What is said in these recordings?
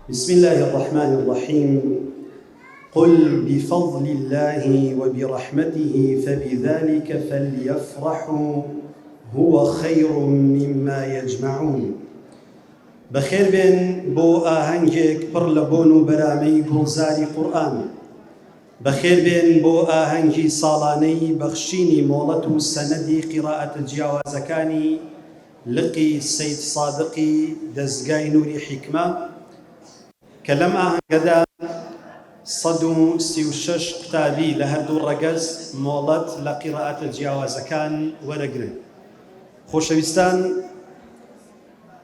بسم اللە الرحمن الرحیم قل بفضل اللە وبرحمته فبذلک فلیفرحوا هو خیر مما یجمعون بەخێر بێن بۆ ئاهەنگێک پڕ لە بۆن و بەرامەی گوڵزاری قورئان بەخێر بێن بۆ ئاهەنگی ساڵانەی بەخشینی مۆڵەت و سەنەدی قیڕائەتە جیاوازەکانی لقی سەید سادقی دەزگای نوری حیکمە کە لەم ئاهەنگەدا 136 قوتابی لە هەردوو ڕەگەز مۆڵەت لە قیڕائەتە جیاوازەکان وەرەگرن. خۆشەویستان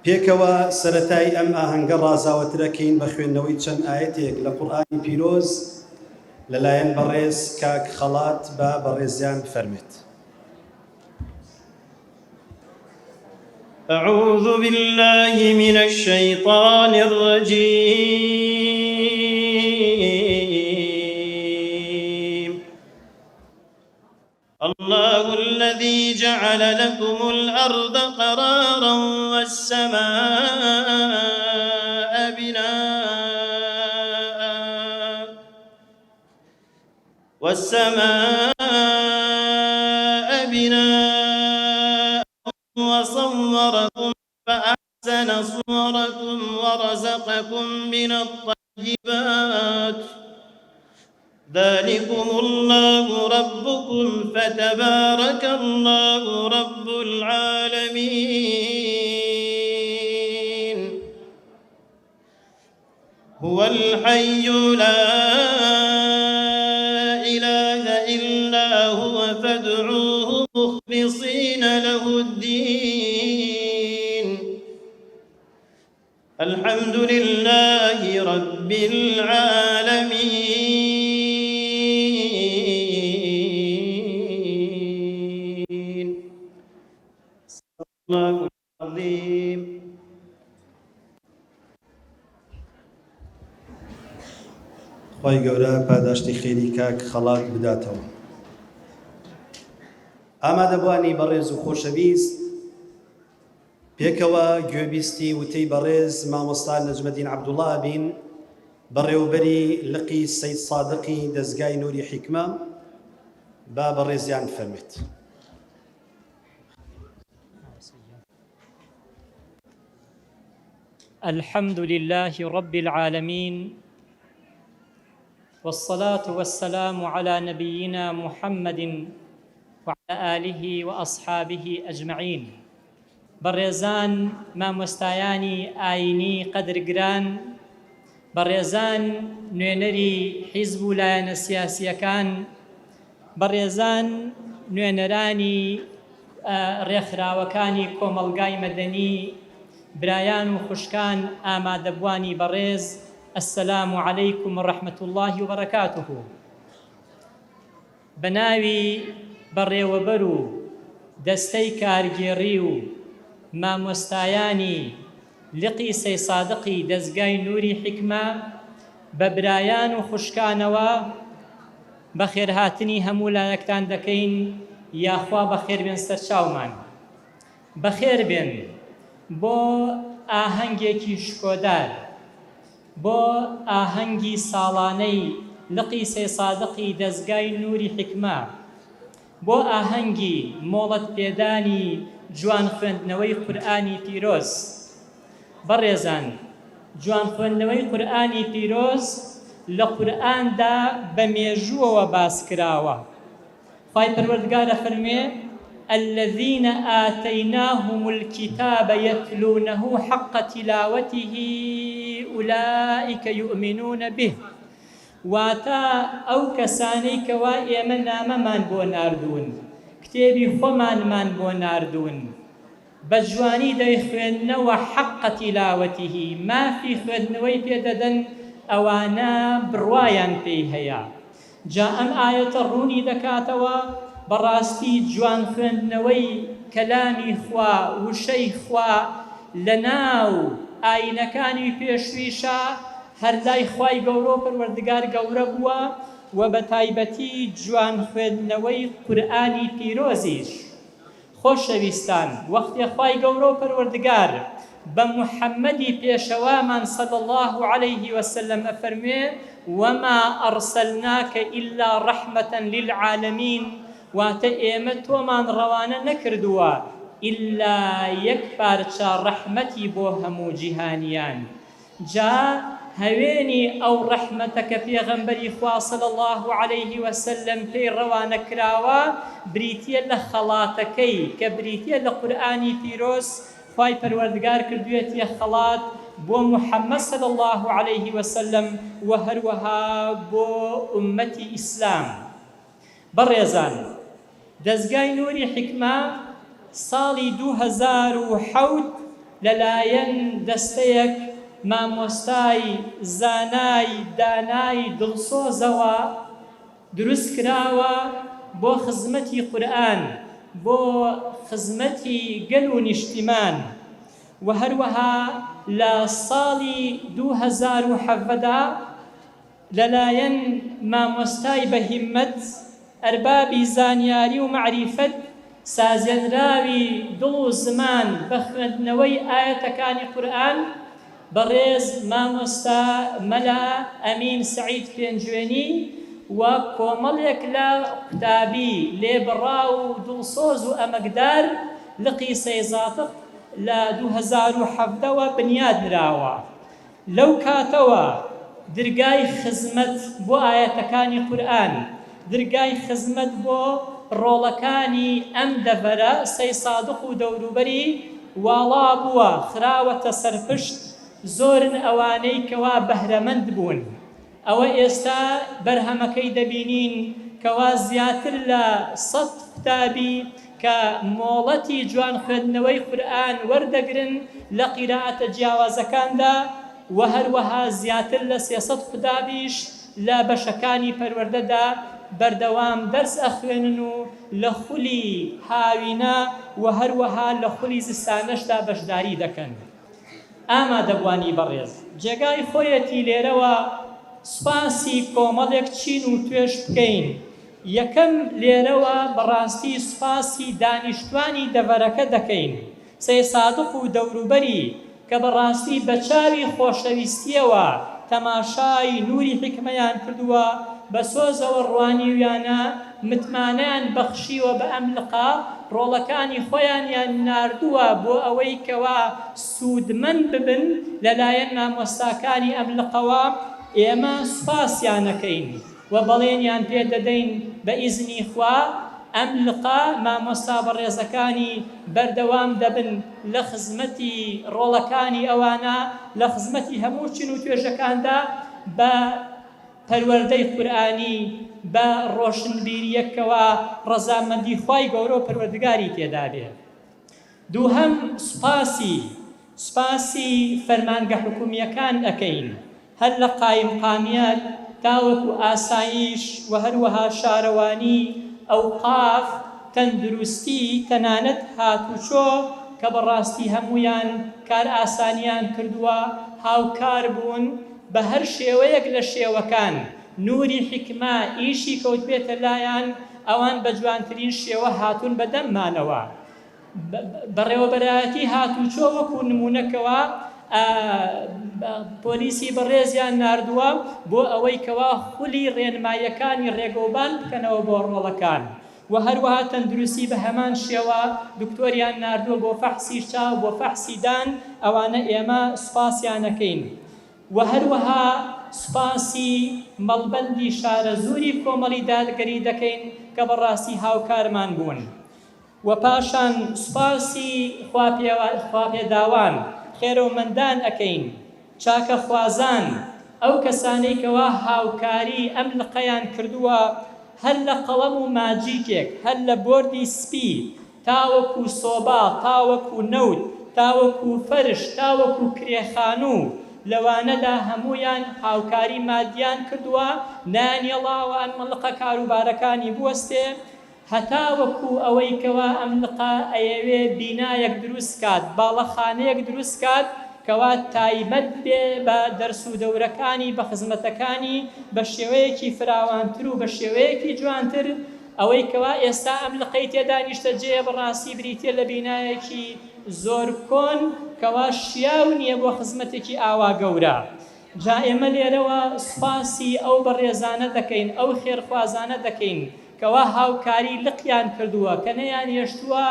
پێکەوە سەرەتای ئەم ئاهەنگە ڕازاوەترەکەین بە خوێندنەوەی چەند ئایەتێک لە قورئانی پیرۆز لەلایەن بەڕێز کاک خەڵات با بەڕێزیان بفەرمێت. أعوذ بالله من الشيطان الرجيم الله الذي جعل لكم الأرض قرارا والسماء بناء والسماء بناء وصوركم فأحسن صوركم ورزقكم من الطيبات ذلكم الله ربكم فتبارك الله رب العالمين هو الحي لا إله إلا هو فادعوه مخلصين له الدين الحمد لله رب العالمين. الله العظیم. خوای گەورە پاداشتی خێری کاک خەڵات بداتەوە. ئامادەبوانی بەڕێز و خۆشەویست پێکەوە گوێبیستی وتەی بەڕێز مامۆستا نەجمەدین عەبدوڵا بین بەڕێوەبەری لقی سەید سادقی دەزگای نوری حیکمە با بەڕێزیان بفەرمێت. الحمد لله رب العالمين والصلاة والسلام على نبينا محمد وعلى آله وأصحابه أجمعين بەڕێزان مامۆستایانی ئاینی قەدرگران، بەڕێزان نوێنەری حیزب و لایەنە سیاسییەکان، بەڕێزان نوێنەرانی ڕێکخراوەکانی کۆمەڵگای مەدەنی، برایان و خوشکان، ئامادەبووانی بەڕێز، السلام علیکم و رحمە اللە و برکاته. بە ناوی بەڕێوەبەر و دەستەی کارگێڕی و مامۆستایانی لقی سەیسادقی دەزگای نوری حیکمە بە برایان و خوشکانەوە بەخێرهاتنی هەموو لایەکتان دەکەین یاخوا بەخێربێن سەرچاومان بەخێربێن بۆ ئاهەنگێکی شکۆدار بۆ ئاهەنگی ساڵانەی لقی سەیسادقی دەزگای نوری حیکمە بۆ ئاهەنگی مۆڵەت پێدانی جوان خوێندنەوەی قورئانی پیرۆز. بەڕێزان جوان خوێندنەوەی قورئانی پیرۆز لە قورئاندا بە مێژووەوە باس کراوە. خوای پەروەردگار ئەفەرموێ، الذین آتیناهم الکتاب یتلونه حق تلاوته اولئک یؤمنون به. واتە، ئەو کەسانەی کەوا ئێمە نامەمان بۆ ناردوون، کتێبی خۆمانمان بۆ ناردوون، بە جوانی دەیخوێننەوە، حق تلاوته، مافی خوێندنەوەی پێ دەدەن، ئەوانە بڕوایان پێی هەیە. جا ئەم ئایەتە ڕوونی دەکاتەوە، بەڕاستی جوان خوێندنەوەی کەلامی خوا، وشەی خوا، لەناو ئایینەکانی پێشوویشا هەر لای خوای گەورە و پەروەردگار گەورە بووە و بە تایبەتی جوان خوێندنەوەی قورئانی پیرۆزیش. خۆشەویستان وەختێ خوای گەورە و پەروەردگار. بە محمدی پێشەوامان صلی اللە علیه وسلم ئەفەرموێ، وما ارسلناک الا رحمە للعالمین، واتە ئێمە تۆمان ڕەوانە نەکردووە ئیلا یەک پارچە ڕەحمەتی بۆ هەموو جیهانیان. جا هەوێنی ئەو ڕەحمەتە کە پێغەمبەری خوا صلی اللە علیه وسلم پێی ڕەوانە کراوە بریتیە لە خەڵاتەکەی کە بریتیە لە قورئانی پیرۆز خوای پەروەردگار کردویەتیە خەڵات بۆ محمد صلی اللە علیه وسلم وە هەروەها بۆ ئوممەتی ئیسلام. بەڕێزان دەزگای نوری حیکمە ساڵی 2007 لەلایەن دەستەیەک مامۆستای زانای دانای دڵسۆزەوە دروست کراوە بۆ خزمەتی قورئان بۆ خزمەتی گەل و نیشتیمان وە هەروەها لە ساڵی 2017 دا لەلایەن مامۆستای بە هیممەت، ئەربابی زانیاری و مەعریفەت، سازێنراوی دڵ و زمان بە خوێندنەوەی ئایەتەکانی قورئان، بەڕێز مامۆستا مەلا ئەمین سەعید پێنجوێنی و کۆمەڵێک لە قوتابی لێبڕاو و دڵسۆز و ئەمەکدار لقی سەیزاتق لە 2017 وە بنیاد نراوە. لەو کاتەوە درگای خزمەت بۆ ئایەتەکانی قورئان، درگای خزمەت بۆ ڕۆڵەکانی ئەم دەڤەرە، سەیسادق و دەوروبەری، واڵا بووە، خراوەتە سەرپشت، زۆرن ئەوانەی کەوا بەهرەمەند بوون. ئەوە ئێستا بەرهەمەکەی دەبینین کەوا زیاتر لە سەت قوتابی کە مۆڵەتی جوان خوێندنەوەی قورئان وەردەگرن لە قیرائەتە جیاوازەکاندا وە هەروەها زیاتر لە 300 قوتابیش لە بەشەکانی پەروەردەدا بەردەوام دەرس ئەخوێنن و لە خولی هاوینە وە هەروەها لە خولی زستانەشدا بەشداری دەکەن. ئامادەبوانی بەڕێز، جێگای خۆیەتی لێرەوە سوپاسی کۆمەڵێک چین و توێژ بکەین، یەکەم لێرەوە بەڕاستی سوپاسی دانیشتوانی دەڤەرەکە دەکەین، سەیسادق و دەوروبەری، کە بەڕاستی بە چاوی خۆشەویستیەوە تەماشای نوری حیکمەیان کردووە، بە سۆزەوە ڕوانیویانە، متمانەیان بەخشیوە بە ئەم لقە، ڕۆڵەکانی خۆیانیان ناردووە بۆ ئەوەی کەوا سوودمەند ببن لەلایەن مامۆستاکانی ئەم لقەوە، ئێمە سوپاسیانەکەین و بەڵێنیان پێ دەدەین بە ئیزنی خوا ئەم لقە مامۆستا بەڕێزەکانی بەردەوام دەبن لە خزمەتی ڕۆڵەکانی ئەوانە لە خزمەتی هەموو چین و توێژەکاندا بە پەروەردەی قورئانی بە ڕۆشنبیریەک کەوا ڕەزامەندی خوای گەورە و پەروەردگاری تێدابێ. دووهەم سوپاسی سوپاسی فەرمانگە حکومیەکان ئەکەین هەر لە قایمقامیەت تاوەکو ئاسایش و هەروەها شارەوانی، ئەوقاف، تەندروستی تەنانەت هاتوچۆ کە بەڕاستی هەموویان کارئاسانیان کردووە هاوکار بوون بە هەر شێوەیەک لە شێوەکان نوری حیکمە ئیشی کەوتبێتە لایان ئەوان بە جوانترین شێوە هاتوون بە دەممانەوە. بەڕێوەبەرایەتی هاتوچۆ وەکو نمونە کەوا پۆلیسی بەڕێزیان ناردووە بۆ ئەوەی کەوا خولی ڕێنماییەکانی ڕێگەوبان بکەنەوە بۆ ڕۆڵەکان و هەروەها تەندروستی بە هەمان شێوە دکتۆریان ناردووە بۆ فەحسی چاو بۆ فەحسی دان ئەوانە ئێمە سوپاسیانەکەین و هەروەها سوپاسی مەڵبەندی شارەزووری کۆمەڵی دادگەری دەکەین کە بەڕاستی هاوکارمان بوون. وە پاشان سوپاسی خواپێداوان، خێرەومەندان ئەکەین، چاکەخوازان، ئەو کەسانەی کەوا هاوکاری ئەم لقەیان کردووە هەر لە قەڵەم و ماجیکێک، هەر لە بۆردی سپی تاوەکو سۆبا، تاوەکو نەوت، تاوەکو فەرش، تاوەکو کرێ خانوو، لەوانەدا هەموویان هاوکاری مادیان کردووە، نایانهێڵاوە ئەم لقە کاروبارەکانی بوەستێ، هەتاوەکو ئەوەی کەوا ئەم لقە ئەیەوێ بینایەک دروست کات، باڵەخانەیەک دروست کات کەوا تایبەت بێ بە دەرس و دەورەکانی، بە خزمەتەکانی بە شێوەیەکی فراوانتر و بە شێوەیەکی جوانتر، ئەوەی کەوا ئێستا ئەم لقەی تێدا نیشتەجێیە بەڕاستی بریتیە لە بینایەکی. زۆر کۆن کەوا شیاو نییە بۆ خزمەتێکی ئاوا گەورە. جا ئێمە لێرەوە سوپاسی ئەو بەڕێزانە دەکەین، ئەو خێرخوازانە دەکەین کەوا هاوکاری لقیان کردووە، کە نەیانهێشتووە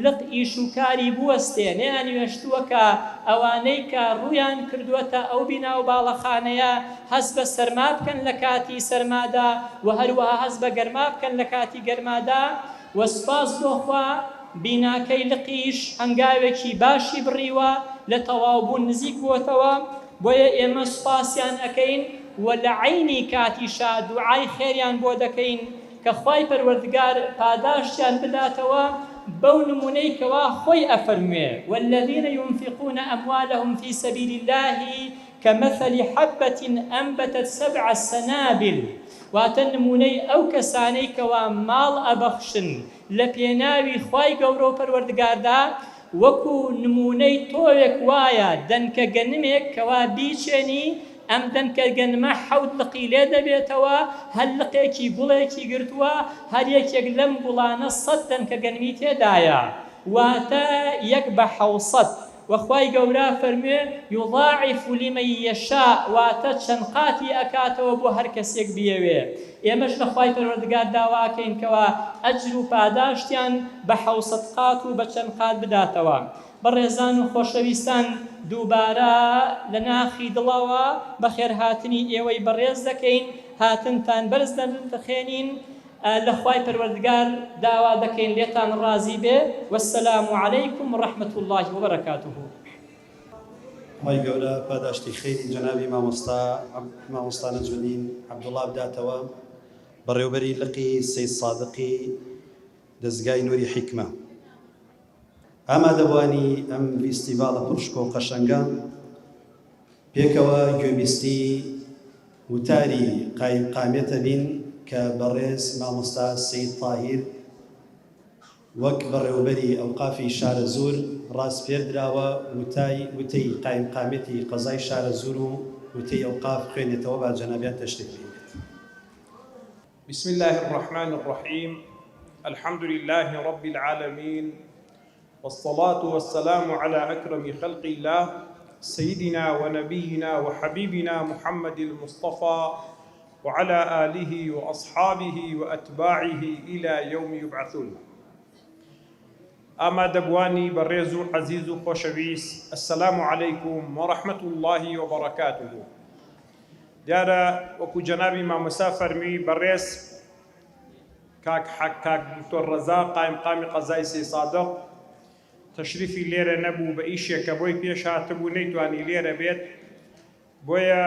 لق ئیش و کاری بوەستێ، نەیانهێشتووە کە ئەوانەی کە ڕوویان کردووەتە ئەو بینا و باڵەخانەیە هەست بە سەرما بکەن لە کاتی سەرمادا و هەروەها هەست بە گەرما بکەن لە کاتی گەرمادا و سوپاس بۆ خوا بیناکەی لقیش هەنگاوێکی باشی بڕیوە لە تەواوبوون نزیک بووەتەوە بۆیە ئێمە سوپاسیان ئەکەین و لە عەینی کاتیشا دوعای خێریان بۆ دەکەین کە خوای پەروەردگار پاداشتیان بداتەوە بەو نمونەی کەوا خۆی ئەفەرموێ، والذین ینفقون اموالهم فی سبیل اللە کمثل حبة انبتت سبع سنابل، واتە نمونەی ئەو کەسانەی کەوا ماڵ ئەبەخشن لە پێناوی خوای گەورەو پەروەردگاردا وەکو نمونەی تۆوێک وایە دەنکە گەنمێک کەوا بیچێنی ئەم دەنکە گەنمە حەوت لقی لێ دەبێتەوە هەر لقێکی گوڵێکی گرتووە هەر یەکێک لەم گوڵانە سەت دەنکە گەنمی تێدایە واتە یەک بە حەوسەت وە خوای گەورە فەرموێ، یضاعف لمن یشاء، واتە چەند قاتی ئەکاتەوە بۆ هەر کەسێک بیەوێ، ئێمەش لە خوای پەروەردگار داوا ئەکەین کەوا ئەجر و پاداشتیان بە حەوسەد قات و بە چەند قات بداتەوە. بەڕێزان و خۆشەویستان دووبارە لە ناخی دڵەوە بەخێرهاتنی ئێوەی بەڕێز دەکەین، هاتنتان بەرز دەنرخێنین، لە خوای پەروەردگار داوا دەکەین لێتان ڕازی بێ والسلام علیکم ورحمە اللە وبرکاته. خوای گەورە پاداشتی خێری جەنابی مامۆستا مامۆستا نەجمەدین عەبدوڵا بداتەوە بەڕێوبەری لقی سەیدسادقی دەزگای نوری حیکمە. ئامادەبوانی ئەم ڤیستیڤاڵە پڕ شکۆ و قەشەنگە پێکەوە گوێبیستی وتاری قایمقامیەتە بین کە بەڕێز مامۆستا سەید تاهیر وەک بەڕێوەبەری ئەوقافی شارەزوور ڕاسپێردراوە وتای وتەی قایمقامیەتی قەزای شارەزوور و وتەی ئەوقاف بخوێنێتەوە با جەنابیان تەشریف بێنێت. بسم اللە الرحمن الرحیم الحمد للە رب العالمین والصلاة والسلام علی اکرم خلق اللە سیدنا ونبینا وحبیبنا محمد المصطفی وعلی آله وأصحابه وأتباعه الی یوم یبعثون. ئامادەبووانی بەڕێز و عەزیز و خۆشەویست السلام علیکم ورحمة اللە وبرکاته. دیارە وەکو جەنابی مامۆستا فەرمووی بەڕێز کاک حەق کاک دکتۆر ڕەزا قایمقامی قەزای سەیسادق تەشریفی لێرە نەبوو بە ئیشێک کە بۆی پێش هاتبوو نەیتوانی لێرە بێت بۆیە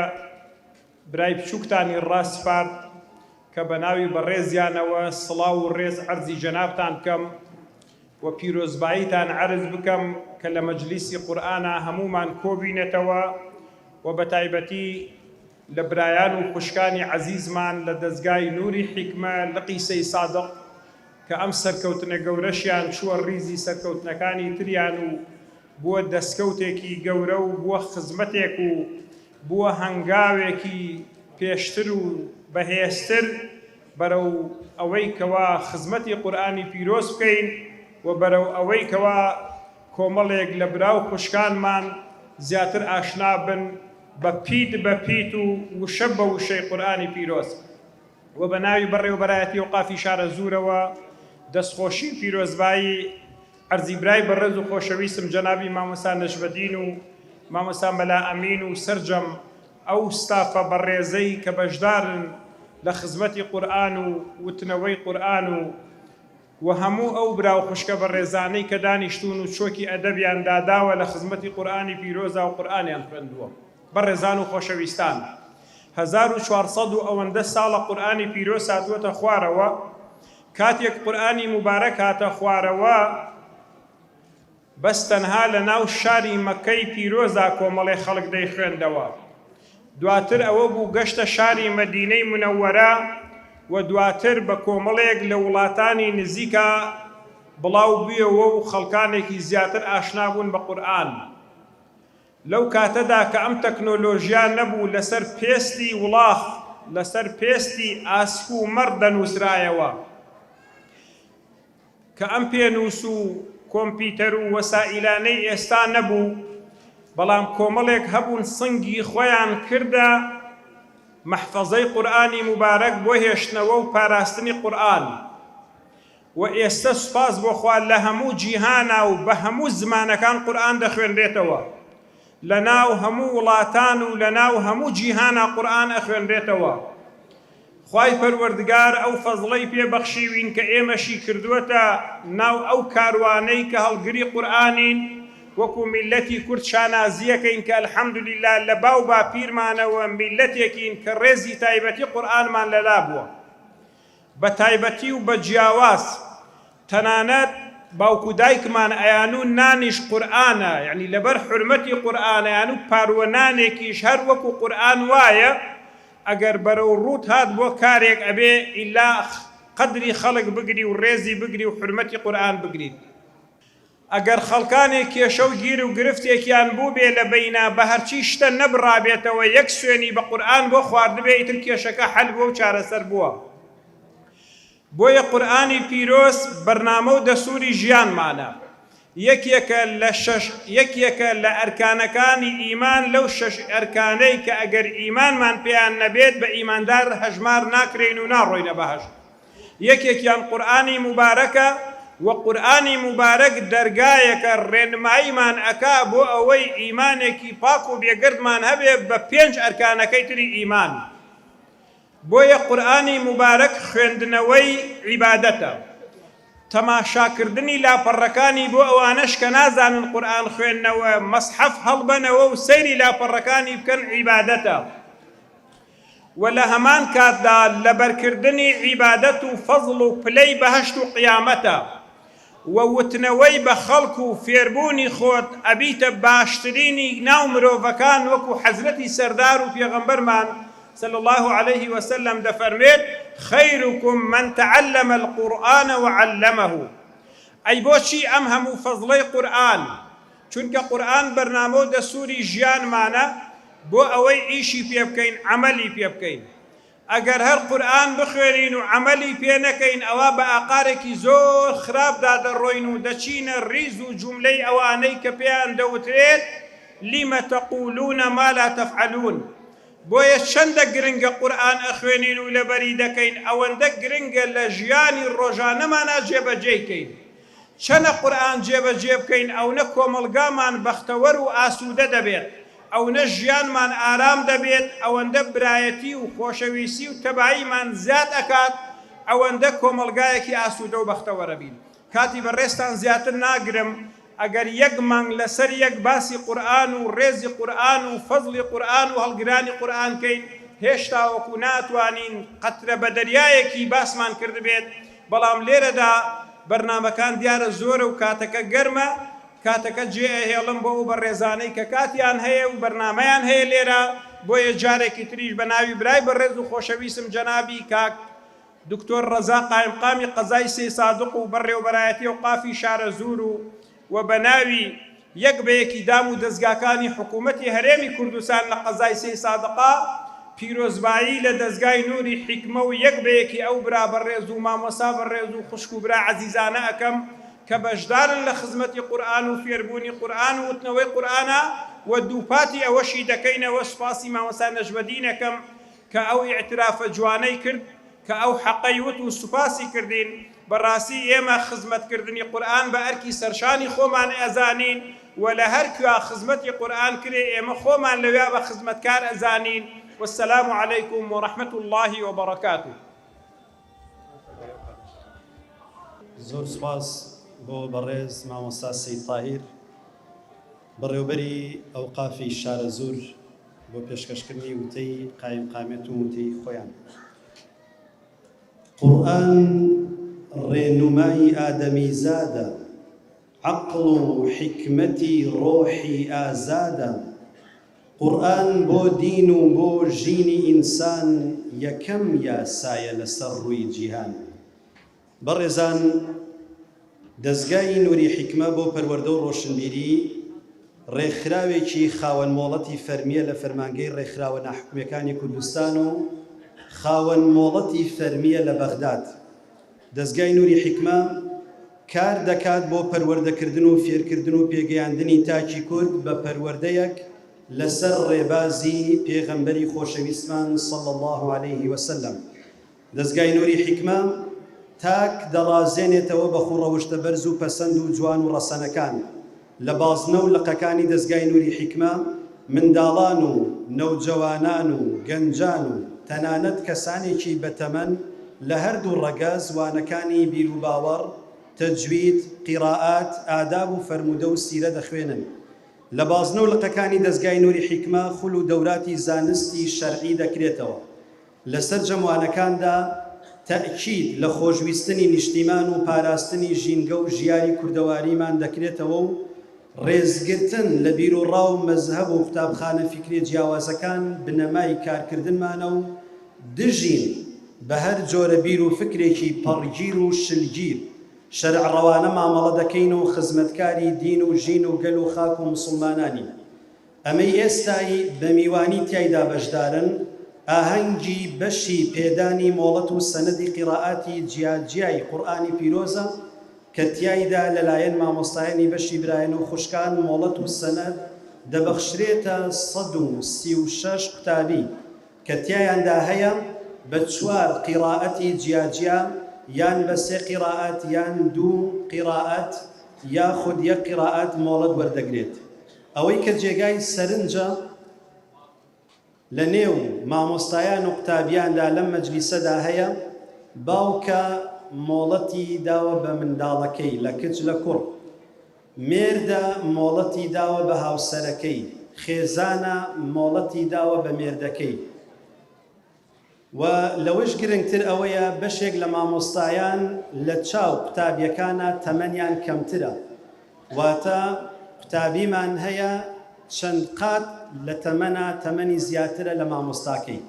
برای بچووکتانی ڕاسپارد کە بە ناوی بەڕێزیانەوە سڵاو و ڕێز عەرزی جەنابتان بکەم و پیرۆزباییتان عەرز بکەم کە لە مەجلیسی قورئانا هەموومان کۆبوینەتەوە و بەتایبەتی لە برایان و خوشکانی عەزیزمان لە دەزگای نوری حیکمە لقی سەیسادق کە ئەم سەرکەوتنە گەورەشیان چووە ڕیزی سەرکەوتنەکانی تریان و بووە دەستکەوتێکی گەورە و بووە خزمەتێک و بووە هەنگاوێکی پێشتر و بەهێزتر بەرەو ئەوەی کەوا خزمەتی قورئانی پیرۆز بکەین و بەرەو ئەوەی کەوا کۆمەڵێک لە برا و خوشکانمان زیاتر ئاشنا بن بە پیت بە پیت و وشە بە وشەی قورئانی پیرۆز. و بە ناوی بەڕێوەبەرایەتی ئەوقافی شارەزوورەوە دەستخۆشی و پیرۆزبایی عەرزی برای بەڕێز و خۆشەویستم جەنابی مامۆستا نەجمەدین و مامۆستا مەلا ئەمین و سەرجەم ئەو ستافە بەڕێزەی کە بەشدارن لە خزمەتی قورئان و وتنەوەی قورئان و وە هەموو ئەو برا و خوشکە بەڕێزانەی کە دانیشتوون و چۆکی ئەدەبیان داداوە لە خزمەتی قورئانی پیرۆزا و قورئانیان خوێندووە. بەڕێزان و خۆشەویستان 1400 و ئەوەندە ساڵە قورئانی پیرۆز هاتووەتە خوارەوە، کاتێک قورئانی موبارەک هاتە خوارەوە بەس تەنها لە ناو شاری مەککەی پیرۆزا کۆمەڵێ خەڵک دەیخوێندەوە دواتر ئەوە بوو گەشتە شاری مەدینەی منەوەرە و دواتر بە کۆمەڵێک لە وڵاتانی نزیکا بڵاو بویەوە و خەڵکانێکی زیاتر ئاشنا بوون بە قورئان. لەو کاتەدا کە ئەم تەکنۆلۆژیا نەبوو لەسەر پێستی وڵاخ، لەسەر پێستی ئاسک و مەڕ دەنووسرایەوە. کە ئەم پێنووس و. کۆمپیوتەر و وەسائیلانەی ئێستا نەبوو، بەڵام کۆمەڵێک هەبوون سنگی خۆیان کردە مەحفەزەی قورئانی موبارەک بۆ هێشتنەوە و پاراستنی قورئان و ئێستە سوپاس بۆ خوا لە هەموو جیهانا و بە هەموو زمانەکان قورئان دەخوێنرێتەوە لە ناو هەموو وڵاتان و لە ناو هەموو جیهانا قورئان ئەخوێنرێتەوە. خوای پەروەردگار ئەو فەزڵەی پێ بەخشیوین کە ئێمەشی کردووەتە ناو ئەو کاروانەی کە هەڵگری قورئانین، وەکو میللەتی کورد شانازییەکەین کە الحمدللە لە باو باپیرمانەوە میللەتێکین کە ڕێزی تایبەتی قورئانمان لەلا بووە بە تایبەتی و بە جیاواز تەنانەت باوک و دایکمان ئەیانوو نانیش قورئانە یەعنی لەبەر حورمەتی قورئان ئەیانوو پاروە نانێکیش هەر وەکو قورئان وایە ئەگەر بەرەو ڕووت هات بۆ کارێک ئەبێ ئیلا قەدری خەڵک بگری و ڕێزی بگری و حورمەتی قورئان بگریت ئەگەر خەڵکانێک کێشە و گیر و گرفتێکیان بووبێ لە بەینا بە هەرچی شتە نەبڕابێتەوە یەک سوێنی بە قورئان بۆ خواردبێ ئیتر کێشەکە حەل بووە و چارەسەر بووە. بۆیە قورئانی پیرۆز بەرنامە و دەسوری ژیانمانە، یەکێکە لە شەش یەکێکە لە ئەرکانەکانی ئیمان لەو شەش ئەرکانەی کە ئەگەر ئیمانمان پێیان نەبێت بە ئیماندار هەژمار ناکرێین و ناڕۆینە بەهەشت یەکێکیان قورئانی موبارەکە وە قورئانی موبارەک دەرگایەکە ڕێنماییمان ئەکا بۆ ئەوەی ئیمانێکی پاک و بێگەردمان هەبێ بە پێنج ئەرکانەکەی تری ئیمان. بۆیە قورئانی موبارەک خوێندنەوەی عیبادەتە، تەماشاکردنی لاپەڕەکانی بۆ ئەوانەش کە نازانن قورئان خوێندنەوە مەسحەف هەڵبەنەوە و سەیری لاپەڕەکانی بکەن عیبادەتە و لە هەمان کاتدا لەبەرکردنی عیبادەت و فەزڵ و پلەی بەهەشت و قیامەتە. و وتنەوەی بە خەڵک و فێربوونی خۆت ئەبیتە باشترینی ناو مرۆڤەکان وەکو حەزرەتی سەردار و پێغەمبەرمان صلی اللە علیه وسلم دەفەرموێت خیرکم من تعلم القرآن وعلمه ئەی بۆچی ئەم هەموو فەزڵەی قورئان چونکە قورئان بەرنامە و دەستوری ژیانمانە بۆ ئەوەی ئیشی پێ بکەین عەمەلی پێ بکەین ئەگەر هەر قورئان بخوێنین و عەمەلی پێ نەکەین ئەوا بە ئاقارێکی زۆر خراپدا دەڕۆین و دەچینە ڕیز و جوملەی ئەوانەی کە پێیان دەوترێت، لم تقولون ما لا تفعلون، بۆیە چەندە گرنگە قورئان ئەخوێنین و لەبەری دەکەین ئەوەندە گرنگە لە ژیانی ڕۆژانەمانا جێبەجێی کەین، چەنە قورئان جێبەجێ بکەین ئەونە کۆمەڵگامان بەختەوەر و ئاسوودە دەبێت، ئەونە ژیانمان ئارام دەبێت، ئەوەندە برایەتی و خۆشەویستی و تەباییمان زیاد ئەکات، ئەوەندە کۆمەڵگایەکی ئاسوودە و بەختەوەرەبین. کاتی بەڕێزتان زیاتر ناگرم، ئەگەر یەک مانگ لەسەر یەک باسی قورئان و ڕێزی قورئان و فەزڵی قورئان و هەڵگرانی قورئان کەین، هێشتا وەکو ناتوانین قەترە بە دەریایەکی باسمان کردبێت، بەڵام لێرەدا بەرنامەکان دیارە زۆرە و کاتەکە گەرمە، کاتەکە جێ ئەهێڵم بۆ ئەو بەڕێزانەی کە کاتیان هەیە و بەرنامەیان هەیە لێرە، بۆیە جارێکی تریش بە ناوی برای بەڕێز و خۆشەویسم جەنابی کاک دکتۆر ڕەزا قایمقامی قەزای سەیسادق و بەڕێوەبەرایەتی ئەوقافی شارەزوور و و بە ناوی یەک بە یەکی دام و دەزگاکانی حکوومەتی هەرێمی کوردستان لە قەزای سەیسادقا پیرۆزبایی لە دەزگای نوری حیکمە و یەک بە یەکی ئەو برا بەڕێز و مامۆستا بەڕێز و خوشک و برا عەزیزانە ئەکەم کە بەشدارن لە خزمەتی قورئان و فێربوونی قورئان و وتنەوەی قورئانا و دووپاتی ئەوەشی دەکەینەوە سوپاسی مامۆستا نەجمەدین ئەکەم کە ئەو ئیعترافە جوانەی کرد کە ئەو حەقەی وت و سوپاسی کردین، بەڕاستی ئێمە خزمەتکردنی قورئان بە ئەرکی سەرشانی خۆمان ئەزانین و لە هەر کوێ خزمەتی قورئان کرێ ئێمە خۆمان لەویا بە خزمەتکار ئەزانین، والسلام علیکم و رحمە اللە و برکاته. زۆر سوپاس بۆ بەڕێز مامۆستا سەید تاهیر بەڕێوبەری ئەوقافی شارەزوور بۆ پێشکەشکردنی وتەی قایمقامیەت و وتەی خۆیان. قورئان ڕێنومای ئادەمیزادە، عەقڵ و حیکمەتی ڕۆحی ئازادە. قورئان بۆ دین و بۆ ژینی ئینسان یەکەم یاسایە لەسەر ڕووی جیهان. بەڕێزان دەزگای نوری حیکمە بۆ پەروەردە و ڕۆشنبیری ڕێکخراوێکی خاوەن مۆڵەتی فەرمییە لە فەرمانگەی ڕێکخراوە ناحکومییەکانی کوردستان و خاوەن مۆڵەتی فەرمییە لە بەغداد. دەزگای نوری حیکمە. کار دەکات بۆ پەروەردەکردن و فێرکردن و پێگەیاندنی تاکی کورد بە پەروەردەیەک لەسەر ڕێبازی پێغەمبەری خۆشەویستمان صلی اللە علیه وسلم. دەزگای نوری حیکمە تاک دەڕازێنێتەوە بە خووڕەوشتە بەرز و پەسەند و جوان و ڕەسەنەکان. لە بازنە و لقەکانی دەزگای نوری حیکمە منداڵان و نەوجەوانان و گەنجان و تەنانەت کەسانێکی بەتەمەن لە هەردوو ڕەگەز وانەکانی بیروباوەڕ، تەجوید، قیرائات، ئاداب و فەرموودە و سیرە دەخوێنن. لە بازنە و لقەکانی دەزگای نوری حیکمە خول و دەوراتی زانستی شەرعی دەکرێتەوە. لە سەرجەم وانەکاندا تەئکید لە خۆشویستنی نیشتیمان و پاراستنی ژینگە و ژیاری کوردەواریمان دەکرێتەوە و ڕێزگرتن لە بیروڕا و مەزهەب و قوتابخانە فیکریە جیاوازەکان بنەمای کارکردنمانە و دژین بە هەر جۆرە بیر و فکرێکی پەڕگیر و شلگیر شەرعڕەوانە مامەڵە دەکەین و خزمەتکاری دین و ژین و گەل و خاک و موسڵمانانین. ئەمەی ئێستای بە میوانی تیایدا بەشدارن، ئاهەنگی بەشی پێدانی مۆڵەت و سەنەدی قیرائاتی جیا جیای قورئانی پیرۆزە کە تیایدا لەلایەن مامۆستایانی بەشی برایان و خوشکان مۆڵەت و سەنەد دەبەخشرێتە 136 قوتابی کە تیایاندا هەیە بە چوار قیرائەتی جیا جیا یان بە سێ قیرائەت یان دوو قیرائەت یاخود یەک قیرائەت مۆڵەت وەردەگرێت. ئەوەی کە جێگای سەرنجە لە نێو مامۆستایان و قوتابیاندا لەم مەجلیسەدا هەیە، باوکە مۆڵەتی داوە بە منداڵەکەی لە کچ لە کوڕ، مێردە مۆڵەتی داوە بە هاوسەرەکەی، خێزانە مۆڵەتی داوە بە مێردەکەی. و لەوەش گرنگتر ئەوەیە بەشێک لە مامۆستایان لە چاو قوتابیەکانا تەمەنیان کەمترە واتە قوتابیمان هەیە چەند قات لە تەمەنا تەمەنی زیاترە لە مامۆستاکەی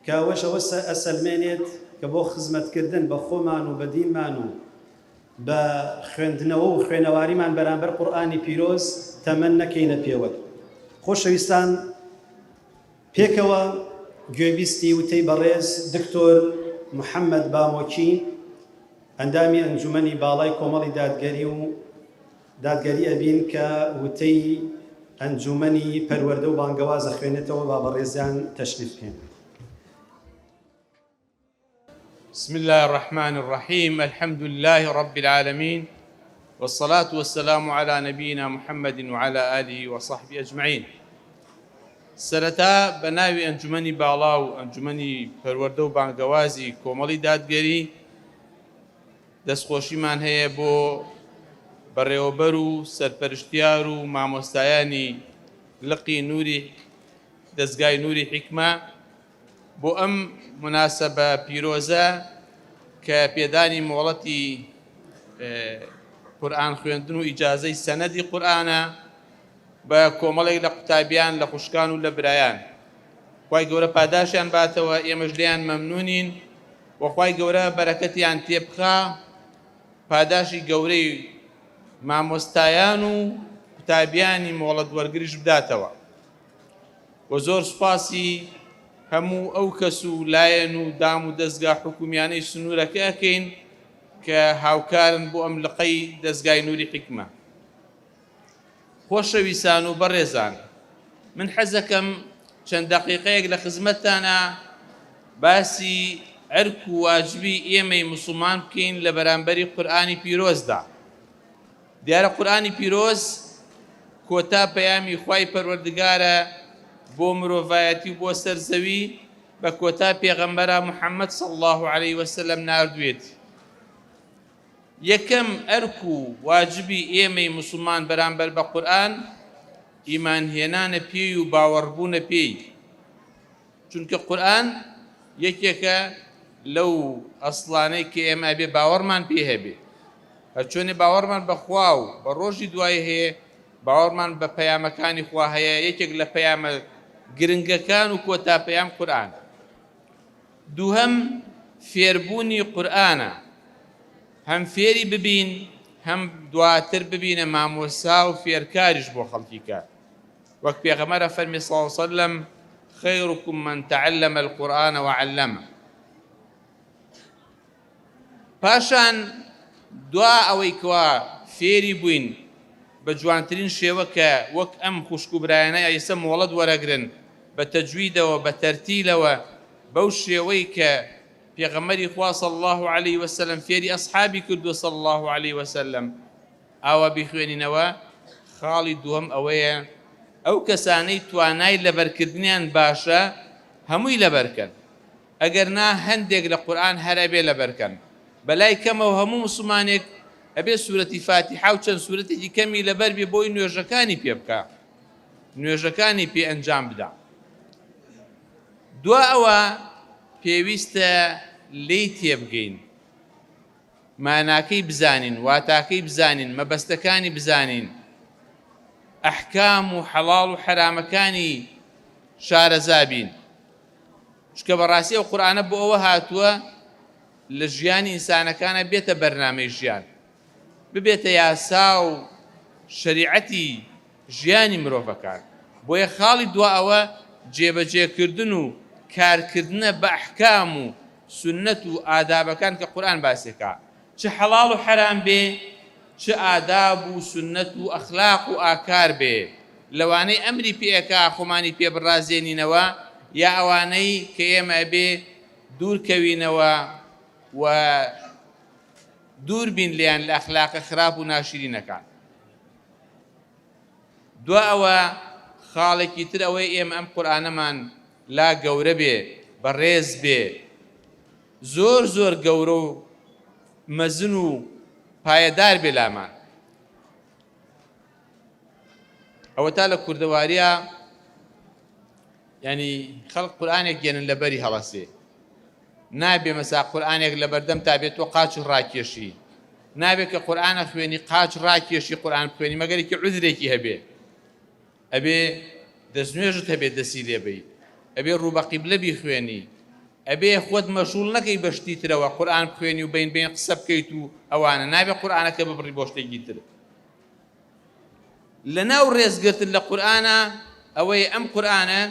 کە ئەوەش ئەوە ئەسەلمێنێت کە بۆ خزمەتکردن بە خۆمان و بە دینمان و بە خوێندنەوە و خوێنەواریمان بەرامبەر قورئانی پیرۆز تەمەن نەکەینە پێوەر. خۆشەویستان پێکەوە گوێبیستی وتەی بەڕێز دکتۆر محەمەد بامۆکی، ئەندامی ئەنجومەنی باڵای کۆمەڵی دادگەری و دادگەری ئەبین کە وتەی ئەنجومەنی پەروەردە و بانگەواز ئەخوێنێتەوە با بەڕێزیان تەشریف بهێنن. بسم اللە الرحمن الرحیم الحمد للە رب العالمین والصلاة والسلام علی نبینا محمد وعلی آله وصحبه اجمعین سەرەتا بە ناوی ئەنجومەنی باڵا و ئەنجومەنی پەروەردە و بانگەوازی کۆمەڵی دادگەری دەستخۆشیمان هەیە بۆ بەڕێوەبەر و سەرپەرشتیار و مامۆستایانی لقی نوری دەزگای نوری حیکمە بۆ ئەم موناسەبە پیرۆزە کە پێدانی مۆڵەتی قورئان خوێندن و ئیجازەی سەنەدی قورئانە بە کۆمەڵێک لە قوتابیان لە خوشکان و لە برایان خوای گەورە پاداشیان باتەوە ئێمەش لێیان مەمنونین و خوای گەورە بەرەکەتیان تێبخا پاداشی گەورەی مامۆستایان و قوتابیانی مۆڵەت وەرگریش بداتەوە. وە زۆر سوپاسی هەموو ئەو کەس و لایەن و دام و دەزگا حکومیانەی سنوورەکە ئەکەین کە هاوکارن بۆ ئەم لقەی دەزگای نوری حیکمە. خۆشەویسان و بەڕێزان من حەزەکەم چەند دەقیقەیەک لە خزمەتتانا باسی ئەرک و واجبی ئێمەی موسڵمان بکەین لە بەرامبەری قورئانی پیرۆزدا. دیارە قورئانی پیرۆز کۆتا پەیامی خوای پەروەردگارە بۆ مرۆڤایەتی و بۆ سەر زەوی بە کۆتا پێغەمبەرا محمد صلی اللە علیە وسلم ناردوێتی. یەکەم ئەرک و واجبی ئێمەی موسڵمان بەرامبەر بە قورئان ئیمان هێنانە پێی و باوەڕبوونە پێی. چونکە قورئان یەکێکە لەو ئەسڵانەی کە ئێمە ئەبێ باوەڕمان پێی هەبێ هەرچۆنێ باوەڕمان بە خوا و بە ڕۆژی دوایی هەیە باوەڕمان بە پەیامەکانی خوا هەیە یەکێک لە پەیامە گرنگەکان و کۆتا پەیام قورئان دووهەم فێربوونی قورئانە هەم فێری ببین هەم دواتر ببینە مامۆسا و فێرکاریش بۆ خەڵکی کە وەک پێغەمبەر ئەفەرمی صلی اللە علیە وسلم خیرکم من تعلم القرآن وعلمه. پاشان. دوا ئەوەی کەوا فێری بووین بە جوانترین شێوە کە وەک ئەم خوشک و برایانە ئێستا مۆڵەت وەرەگرن بە تەجویدەوە بە تەرتیلەوە بەو شێوەی کە پێغەمبەری خوا صلی اللە علیە وسلم فێری ئەسحابی کردووە صلی اللە علیە وسلم ئاوا بیخوێنینەوە، خاڵی دووەم ئەوەیە ئەو کەسانەی توانای لەبەرکردنیان باشە هەمووی لەبەرکەن ئەگەر نا هەندێک لە قورئان هەر ئەبێ لەبەرکەن بەلای کەمەوە هەموو موسڵمانێک ئەبێ سورەتی فاتیحا و چەند سورەتێکی کەمی لەبەر بێ بۆی نوێژەکانی پێ بکا نوێژەکانی پێ ئەنجام بدا دوا ئەوە پێویستە لێی تێبگەین ماناکەی بزانین، واتاکەی بزانین، مەبەستەکانی بزانین، ئەحکام و حەڵاڵ و حەرامەکانی شارەزا بین، چونکە بەڕاستی ئەو قورئانە بۆ ئەوە هاتووە لە ژیانی ئینسانەکانە بێتە بەرنامەی ژیان، ببێتە یاسا و شەریعەتی ژیانی مرۆڤەکان، بۆیە خاڵی دوا ئەوە جێبەجێکردن و کارکردنە بە ئەحکام و سوننەت و ئادابەکان کە قورئان باسێکا چ حەڵاڵ و حەرام بێ چ ئاداب و سوننەت و ئەخلاق و ئاکار بێ لەوانەی ئەمری پێ ئەکا خۆمانی پێ بڕازێنینەوە یا ئەوانەی کە ئێمە ئەبێ دوور کەوینەوە و دوور بین لێیان لە ئەخلاقە خراپ و ناشرینەکان. دوا ئەوە خاڵێکی تر ئەوەیە ئێمە ئەم قورئانەمان لا گەورە بێ بەڕێز بێ زۆر زۆر گەورە و مەزن و پایەدار بێ لامان ئەوەتا لە کوردەواریا یانی خەڵک قورئانێک گێنن لەبەری هەڵەسێ نابێ مەسا قورئانێک لەبەردەم تا بێت تۆ قاچ ڕاکێشی نابێ کە قورئانە خوێنی قاچ ڕاکێشی قورئان بخوێنی مەگەرێکی عوزرێکی هەبێ ئەبێ دەستنوێژت هەبێ دەسی لێبەی ئەبێ ڕوو بە قیبلە بیخوێنی ئەبێ خۆت مەشغوڵ نەکەی بە شتی ترەوە قورئان بخوێنی و بەین بەین قسە بکەیت و ئەوانە نابێ قورئانەکە ببڕی بۆ شتێکی تر لەناو ڕێزگرتن لە قورئانە ئەوەیە ئەم قورئانە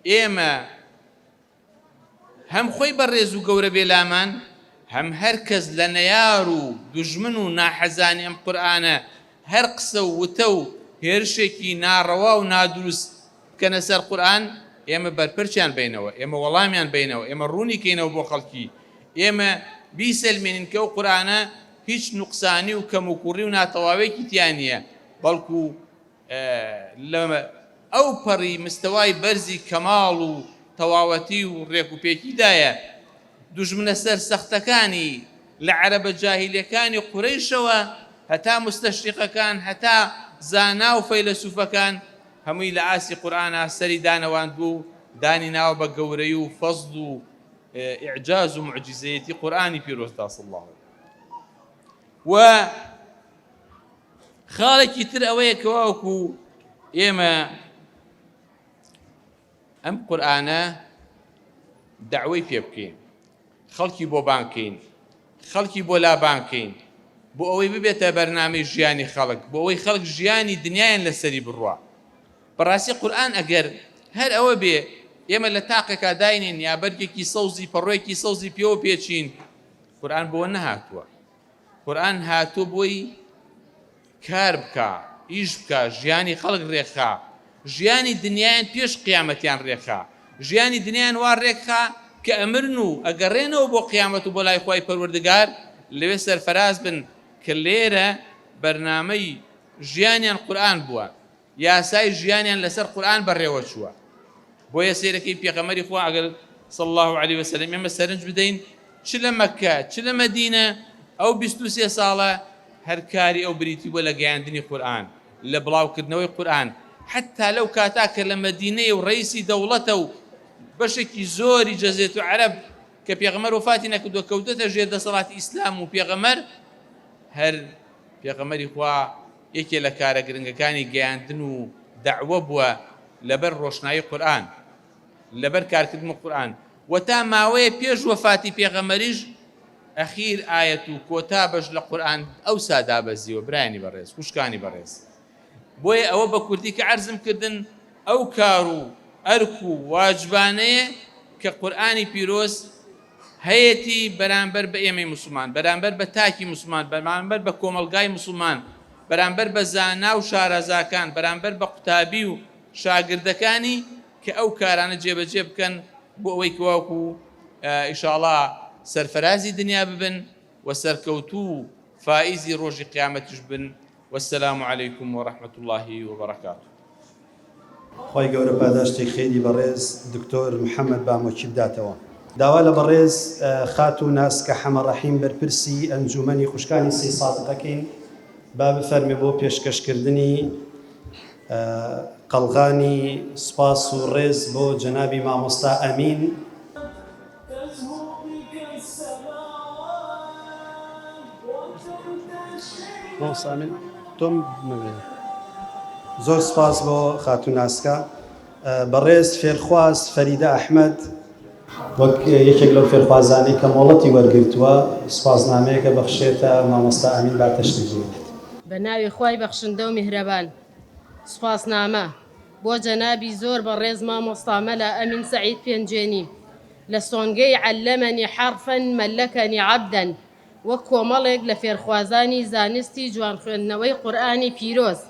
ئێمە هەم خۆی بە ڕێز و گەورە بێ لامان هەم هەر کەس لە نەیار و دوژمن و ناحەزانی ئەم قورئانە هەر قسە و وتە و هێرشێکی ناڕەوا و نادروست بکەنە سەر قورئان ئێمە بەرپەرچیان بەینەوە ئێمە وەڵامیان بەینەوە ئێمە ڕوونی کەینەوە بۆ خەڵکی ئێمە بیسەلمێنین کە ئەو قورئانە هیچ نوقسانی و کەموکوڕی و ناتەواوێکی تیا نییە بەڵکو لە ئەو پەڕی مستەوای بەرزی کەماڵ و تەواوەتی و ڕێکوپێکیدایە، دوژمنە سەرسەختەکانی لە عەرەبە جاهیلەکانی قورەیشەوە هەتا موستەشریقەکان هەتا زانا و فەیلەسوفەکان هەمووی لە ئاستی قورئانا سەری دانەواندووە و دانی ناوە بە گەورەی و فەزڵ و ئیعجاز و موعجیزەیەتی قورئانی پیرۆزدا صلی اللە علیه و خاڵێکی تر ئەوەیە کە وەکو ئێمە ئەم قورئانە دەعوەی پێ بکەین خەڵکی بۆ بانکەین خەڵکی بۆ لا بانکەین بۆ ئەوەی ببێتە بەرنامەی ژیانی خەڵک بۆ ئەوەی خەڵک ژیانی دنیایان لەسەری بڕوا بەڕاستی قورئان ئەگەر هەر ئەوە بێ ئێمە لە تاقێکا داینین یا بەرگێکی سەوزی پەڕۆیەکی سەوزی پێوە پێچین قورئان بۆ نەهاتووە قورئان هاتووە بۆی کار بکا ئیش بکا ژیانی خەڵک رێکخا ژیانی دنیایان پێش قیامەتیان رێکخا ژیانی دنیایان وا رێکخا کە ئەمرن و ئەگەڕێنەوە بۆ قیامەت و بۆ لای خوای پەروەردگار لەوێ سەرفەراز بن کە لێرە بەرنامەی ژیانیان قورئان بووە یاسای ژیانیان لەسەر قورئان بەڕێوە چووە بۆیە سەیرەکەی پێغەمبەری خوا ئەگەر صلی اللە علیه وسلم ئێمە سەرنج بدەین چ لە مەککە چ لە مەدینە ئەو 23 ساڵە هەر کاری ئەو بریتی بووە لە گەیاندنی قورئان لە بڵاوکردنەوەی قورئان حتا لەو کاتا کە لە مەدینەیە و ڕئیسی دەوڵەتە و بەشێکی زۆری جەزێت و عەرەب کە پێغەمبەر وەفاتی نەکردووە کەوتەتە ژێر دەسەڵاتی ئیسلام و پێغەمبەر هەر پێغەمبەری خوا یەکێ لە کارە گرنگەکانی گەیاندن و دەعوە بووە لەبەر ڕۆشنایی قورئان لەبەر کارکردن قورئان وە تا ماوەیە پێش وەفاتی پێغەمبەریش ئەخیر ئایەت و کۆتا بەش لە قورئان ئەوسا دابەزیوە برایانی بەڕێز خوشکانی بەڕێز بۆیە ئەوە بە کوردی کە عەرزم کردن ئەو کار و ئەرک و واجبانەیە کە قورئانی پیرۆز. هەیەتی بەرامبەر بە ئێمەی موسڵمان، بەرامبەر بە تاکی موسڵمان، بەرامبەر بە کۆمەڵگای موسڵمان، بەرامبەر بە زانا و شارەزاکان، بەرامبەر بە قوتابی و شاگردەکانی کە ئەو کارانە جێبەجێ بکەن بۆ ئەوەی کە وەکو ئیشاڵا سەرفەرازی دنیا ببن و سەرکەوتوو و فائیزی ڕۆژی قیامەتیش بن والسلام علیکم ورحمة اللە وبرکاته. خوای گەورە پاداشتی خێری بەڕێز دکتۆر محمد بامۆکی بداتەوە. داوا لە بەڕێز خاتوو ناسکە حەمە ڕەحیم بەرپرسی ئەنجوومەنی خوشکانی سەیسادق ئەکەین با بفەرمێ بۆ پێشکەش کردنی قەڵغانی سوپاس و ڕێز بۆ جەنابی مامۆستا ئەمین. زۆر سپاس بۆ خاتوو ناسکە. بەڕێز فێرخواز فەریدە ئەحمەد وەک یەکێک لەو فێرخوازانەی کە مۆڵەتی وەرگرتووە سوپاسنامەیەکە بەخشێتە مامۆستا ئەمین با تەشریف بێنێت. بە ناوی خوای بەخشندە و میهرەبان. سوپاسنامە بۆ جەنابی زۆر بەڕێز مامۆستا مەلا ئەمین سەعید پێنجوێنی لە سۆنگەی علمنی حرفا ملکنی عبدا وەک کۆمەڵێک لە فێرخوازانی زانستی جوان خوێندنەوەی قورئانی پیرۆز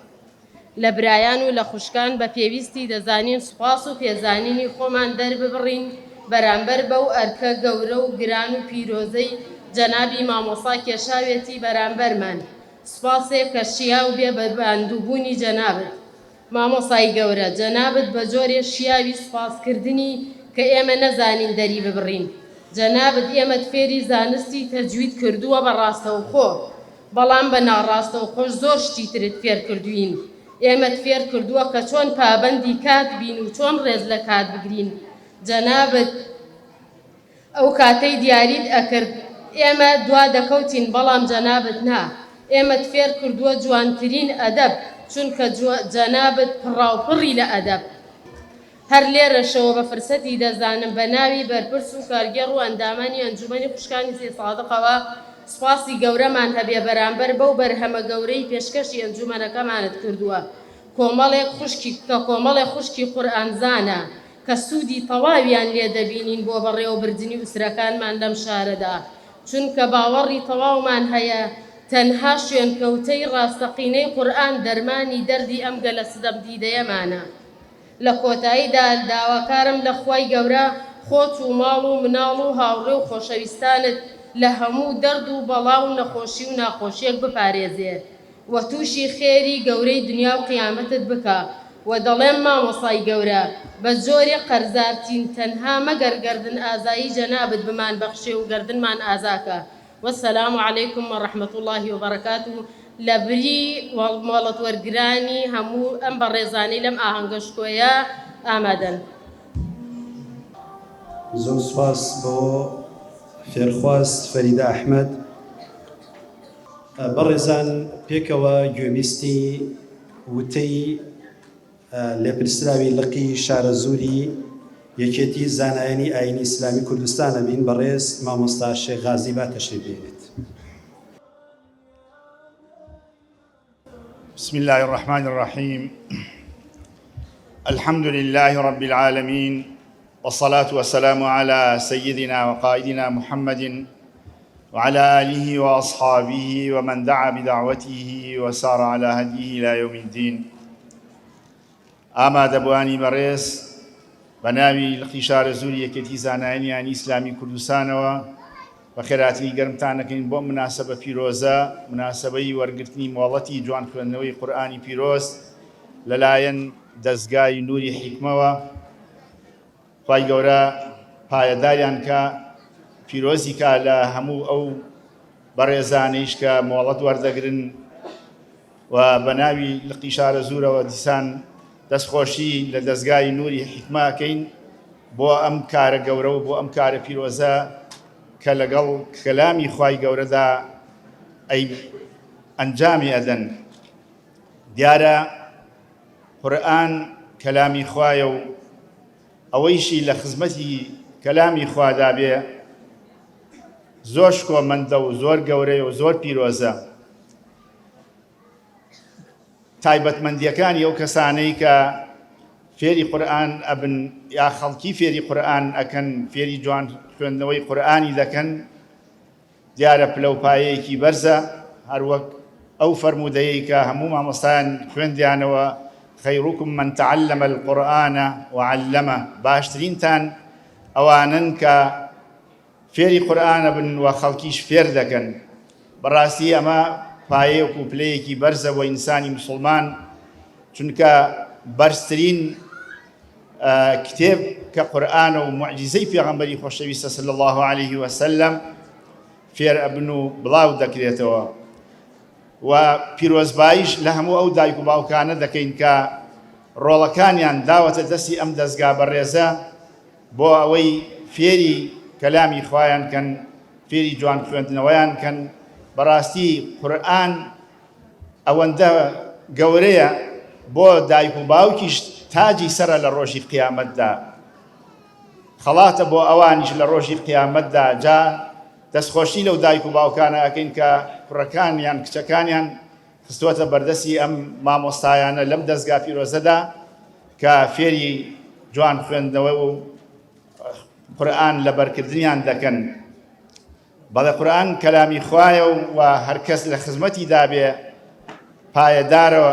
لە برایان و لە خوشکان بە پێویستی دەزانین سوپاس و پێزانینی خۆمان دەرببڕین بەرامبەر بەو ئەرکە گەورە و گران و پیرۆزەی جەنابی مامۆستا کێشاوێتی بەرامبەرمان سوپاسێک کە شیاو بێ بە ماندووبوونی جەنابت مامۆستای گەورە، جەنابت بە جۆرێ شیاوی سوپاس کردنی کە ئێمە نەزانین دەری ببڕین. جەنابت ئێمەت فێری زانستی تەجوید کردووە بە ڕاستەوخۆ، بەڵام بە ناڕاستەوخۆش زۆر شتی ترت فێر کردووین. ئێمەت فێر کردووە کە چۆن پابەندی کات بین و چۆن ڕێز لە کات بگرین. جەنابت. ئەو کاتەی دیاریت ئەکرد ئێمە دوا دەکەوتین بەڵام جەنابت نا ئێمەت فێر کردووە جوانترین ئەدەب چونکە جەنابت پڕاوپڕی لە ئەدەب. هەر لێرەشەوە بە فرسەتی دەزانم بە ناوی بەرپرس و کارگێڕ و ئەندامانی ئەنجومەنی خوشکانی سەیدسادقەوە سوپاسی گەورەمان هەبێ بەرامبەر بەو بەرهەمە گەورەی پێشکەشی ئەنجومەنەکەمانت کردووە کۆمەڵێک خوشکی کە کۆمەڵێک خوشکی قورئانزانە کە سوودی تەواویان لێ دەبینین بۆ بەڕێوەبردنی ئوسرەکانمان لەم شارەدا، چونکە باوەڕی تەواومان هەیە تەنها شوێنکەوتەی ڕاستەقینەی قورئان دەرمانی دەردی ئەم گەلە ستەمدیدەیەمانە. لە کۆتاییدا داواکارم لە خوای گەورە خۆت و ماڵ و مناڵ و هاوڕێ و خۆشەویستانت لە هەموو دەرد و بەڵا و نەخۆشی و ناخۆشیەک بپارێزێ. وە توشی خێری گەورەی دنیا و قیامەتت بکا وە دەڵێم مامۆسای گەورە بە جۆرێ قەرزارتین تەنها مەگەر گەردن ئازایی جەنابت بمان بەخشێ و گەردنمان ئازا کا والسلام علیکم و رحمە اللە و برکاته لە بری مۆڵەت وەرگرانی هەموو ئەم بەڕێزانەی لەم ئاهەنگە شکۆیە ئامادەن. زۆر سوپاس بۆ فێرخواز فەریدە ئەحمەد. بەڕێزان پێکەوە گوێبیستی وتەی لێپرسراوی لقی شارەزووری یەکێتی زانایانی ئایینی ئیسلامی کوردستان ئەبین بەڕێز مامۆستا شێخ غازی با تەشریف بێنێت. بسم اللە الرحمن الرحیم الحمد لله رب العالمین والصلاة والسلام على سيدنا وقائدنا محمد وعلى آله وأصحابه ومن دعا بدعوته وسار على هديه إلى يوم الدين ئامادەبووانی بەڕێز بە ناوی لقی شارەزووری یەکێتی زانایانی ئاینی ئیسلامی کوردستانەوە بەخێرهاتنی گەرمتان ئەکەین بۆ ئەم موناسەبە پیرۆزە، موناسەبەی وەرگرتنی مۆڵەتی جوان خوێندنەوەی قورئانی پیرۆز لەلایەن دەزگای نوری حیکمەوە. خوای گەورە پایەداریان کا، پیرۆزی کا لە هەموو ئەو بەڕێزانەیش کە مۆڵەت وەردەگرن. و بە ناوی لقی شارەزوورەوە دیسان دەستخۆشی لە دەزگای نوری حیکمە ئەکەین بۆ ئەم کارە گەورە و بۆ ئەم کارە پیرۆزە کە لەگەڵ کەلامی خوای گەورەدا ئەی ئەنجامی ئەدەن. دیارە قورئان کەلامی خوایە و ئەوەیشی لە خزمەتی کەلامی خوادا بێ زۆر شکۆمەندە و زۆر گەورەیە و زۆر پیرۆزە. تایبەتمەندییەکانی ئەو کەسانەی کە. فێری قورئان ئەبن یا خەڵکی فێری قورئان ئەکەن، فێری جوان خوێندنەوەی قورئانی دەکەن، دیارە پلە و پایەیەکی بەرزە، هەروەک ئەو فەرموودەیەی کە هەموو مامۆستایان خوێندیانەوە، خیرکم من تعلم القرآن وعلمه، باشترینتان ئەوانەن کە فێری قورئان ئەبن و خەڵکیش فێر دەکەن. بەڕاستی ئەمە پایەیەک و پلەیەکی بەرزە بۆ ئینسانی موسڵمان، چونکە بەرزترین کتێب کە قورئانە و موعجیزەی پێغەمبەری خۆشەویستە صلی اللە علیه وسلم فێر ئەبن و بڵاو دەکرێتەوە و پیرۆزباییش لە هەموو ئەو دایک و باوکانە دەکەین کە ڕۆڵەکانیان داوەتە دەستی ئەم دەزگا بەڕێزە بۆ ئەوەی فێری کەلامی خوایان کەن فێری جوان خوێندنەوەیان کەن بەڕاستی قورئان ئەوەندە گەورەیە بۆ دایک و باوکیش تاجی سەرە لە ڕۆژی قیامەتدا خەڵاتە بۆ ئەوانیش لە ڕۆژی قیامەتدا جا دەستخۆشی لەو دایک و باوکانە ئەکەین کە کوڕەکانیان کچەکانیان خستووەتە بەردەستی ئەم مامۆستایانە لەم دەزگا پیرۆزەدا کە فێری جوان خوێندنەوە و قورئان لەبەرکردنیان دەکەن. بەڵێ قورئان کەلامی خوایە و هەرکەس لە خزمەتیدا بێ پایەدارە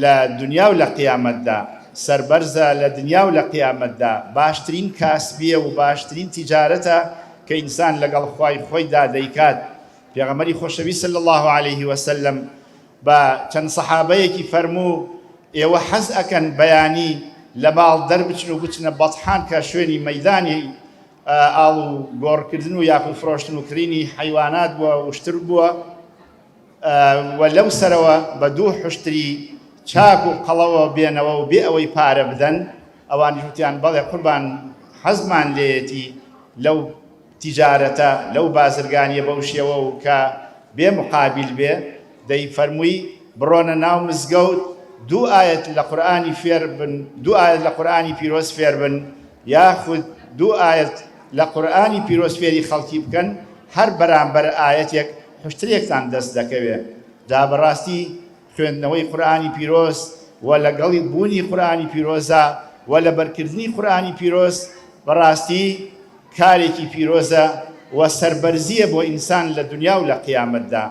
لە دنیا و لە قیامەتدا، سەربەرزە لە دنیا و لە قیامەتدا، باشترین کاسبیە و باشترین تیجارەتە کە ئینسان لەگەڵ خوای خۆیدا دەیکات. پێغەمبەری خۆشەویست صلی اللە علیه وسلم بە چەند سەحابەیەکی فەرموو، ئێوە حەز ئەکەن بەیانی لە ماڵ دەربچن و بچنە بەتحان کە شوێنی مەیدانی ئاڵ و گۆڕکردن و یاخود فرۆشتن و کڕینی حەیوانات بووە وشتر بووە و لەو سەرەوە بە دوو حوشتری چاک و قەڵەوە بێنەوە و بێ ئەوەی پارە بدەن ئەوانیش وتیان بەڵێ قوربان حەزمان لێیەتی لەو تیجارەتە لەو بازرگانیە بەو شێوە و کە بێ مقابیل بێ، دەی فەرمووی بڕۆنە ناو مزگەوت دوو ئایەت لە قورئانی فێر بن دوو ئایەت لە قورئانی پیرۆز فێر بن یاخود دوو ئایەت لە قورئانی پیرۆز فێری خەڵکی بکەن هەر بەرامبەر ئایەتێک حوشترێکتان دەست دەکەوێ جا بەڕاستی خوێندنەوەی قورئانی پیرۆز و لەگەڵی بوونی قورئانی پیرۆزا و لەبەرکردنی قورئانی پیرۆز بەڕاستی کارێکی پیرۆزە و سەربەرزیە بۆ ئینسان لە دونیا و لە قیامەتدا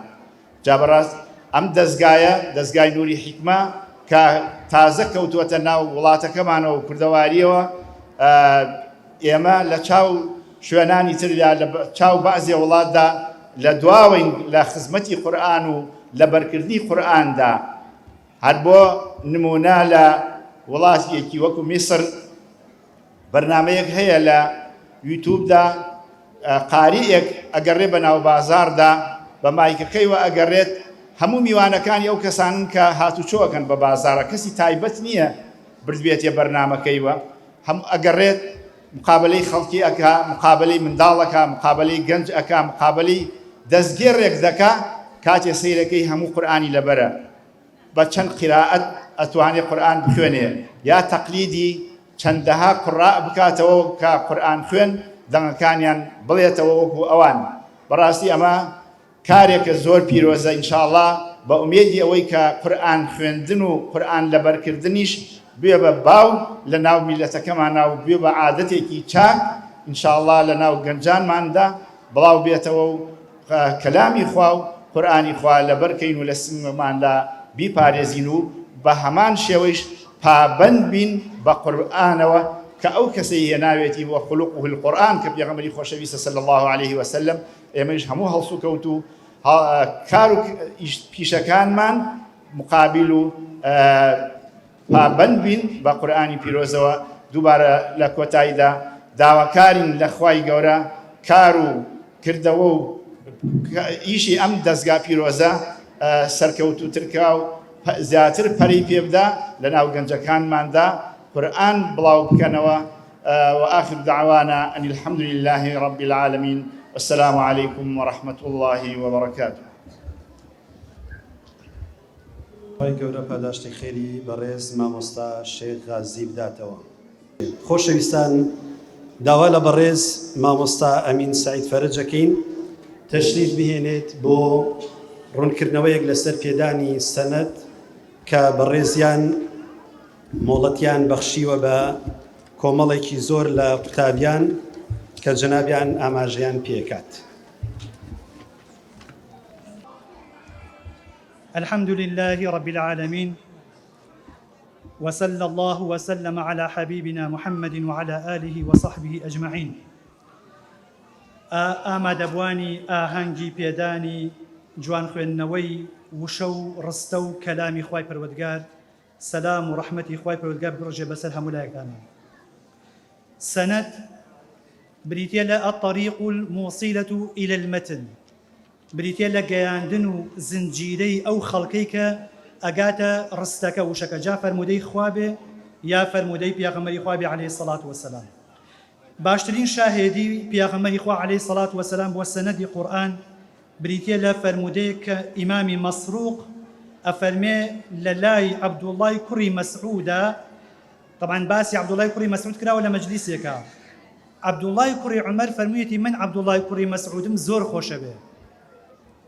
جا بەڕاست ئەم دەزگایە دەزگای نوری حیکمە کە تازە کەوتووەتە ناو وڵاتەکەمانەوە و کوردەواریەوە ئێمە لە چاو شوێنانی تردا لە چاو بەعزێ وڵاتدا لە دواوەین لە خزمەتی قورئان و لەبەرکردنی قورئاندا هەر بۆ نمونە لە وڵاتێکی وەکو میسر بەرنامەیەک هەیە لە یوتوبدا قاریئێک ئەگەڕێ بە ناو بازاڕدا بە مایکەکەیوە ئەگەڕێت هەموو میوانەکانی ئەو کەسانن کە هاتوچۆ ئەکەن بە بازاڕە کەسی تایبەت نییە بردبێتێ بەرنامەکەیوە هەم ئەگەڕێت مقابلەی خەڵکی ئەکا مقابلەی منداڵ ئەکا مقابلەی گەنج ئەکا مقابلەی دەستگێڕێک دەکا کاتێ سەیرەکەی هەموو قورئانی لەبەرە بە چەند قیرائەت ئەتوانێ قورئان بخوێنێ یا تەقلیدی چەندەها قوڕاء بکاتەوە کە قورئان خوێن دەنگەکانیان بڵێتەوە وەکو ئەوان بەڕاستی ئەمە کارێکە زۆر پیرۆزە ان شاء اللە بە ئومێدی ئەوەی کە قورئان خوێندن و قورئان لەبەرکردنیش بوێ بە باو لە ناو میللەتەکەمانا و بوێ بە عادەتێکی چاک ان شاء اللە لە ناو گەنجانماندا بڵاو بێتەوە و کەلامی خوا و قورئانی خوا لەبەر کەین و لە سنگماندا بیپارێزین و بە هەمان شێوەیش پابەند بین بە قورئانەوە کە ئەو کەسەی هێناوێتی وخلقه القرآن کە پێغەمبەری خۆشەویستە صلی اللە علیه وسلم ئێمەیش هەموو هەڵسوکەوت و کار و پیشەکانمان مقابل و پابەند بین بە قورئانی پیرۆزەوە، دووبارە لە کۆتاییدا داواکارین لە خوای گەورە کار و کردەوە و ئیشی ئەم دەزگا پیرۆزە سەرکەوتووتر کا و زیاتر پەرەی پێ بدا لەناو گەنجەکانماندا قورئان بڵاو بکەنەوە وآخر دعوانا ان الحمد لله رب العالمین والسلام علیکم ورحمة اللە وبرکاته. خوای گەورە پاداشتی خێری بەڕێز مامۆستا شێخ غازی بداتەوە. خۆشەویستان داوا لە بەڕێز مامۆستا ئەمین سەعید فەرەج ئەکەین تەشریف بهێنێت بۆ ڕوونکردنەوەیەک لەسەر پێدانی سەنەد کە بەڕێزیان. مۆڵەتیان بەخشیوە بە کۆمەڵێکی زۆر لە قوتابیان کە جەنابیان ئاماژەیان پێکات. الحمد لله رب العالمین وصلی اللە وسلم علی حبیبنا محمد وعلی آله وصحبه اجمعین ئامادەبوانی ئاهەنگی پێدانی جوان خوێندنەوەی وشە و ڕستە و کەلامی خوای پەروەردگار سەلام و ڕەحمەتی خوای پەروەردگار بڕژێ بەسەر هەموو لایەکتانا سەنەد بریتیە لە الطریق الموصلە الی المتن بریتیە لە گەیاندن و زنجیرەی ئەو خەڵکەی کە ئەگاتە ڕستەکە وشەکە جا فەرموودەی خوا بێ یا فەرموودەی پێغەمبەری خوا بێ علیە الصلوة والسلام باشترین شاهێدی پێغەمبەری خوا علیە الصلوة والسلام بۆ سەنەدی قورئان بریتیە لە فەرموودەیەک کە ئیمامی مەسروق ئەفەرمێ لە لای عەبدوڵڵای کوڕی مەسعودا طبعا باسی عەبدوڵڵای کوڕی مەسعود کراوە لە مەجلیسێکا عەبدوڵڵای کوڕی عومەر فەرموویەتی من عەبدوڵڵای کوڕی مەسعودم زۆر خۆشەوێ.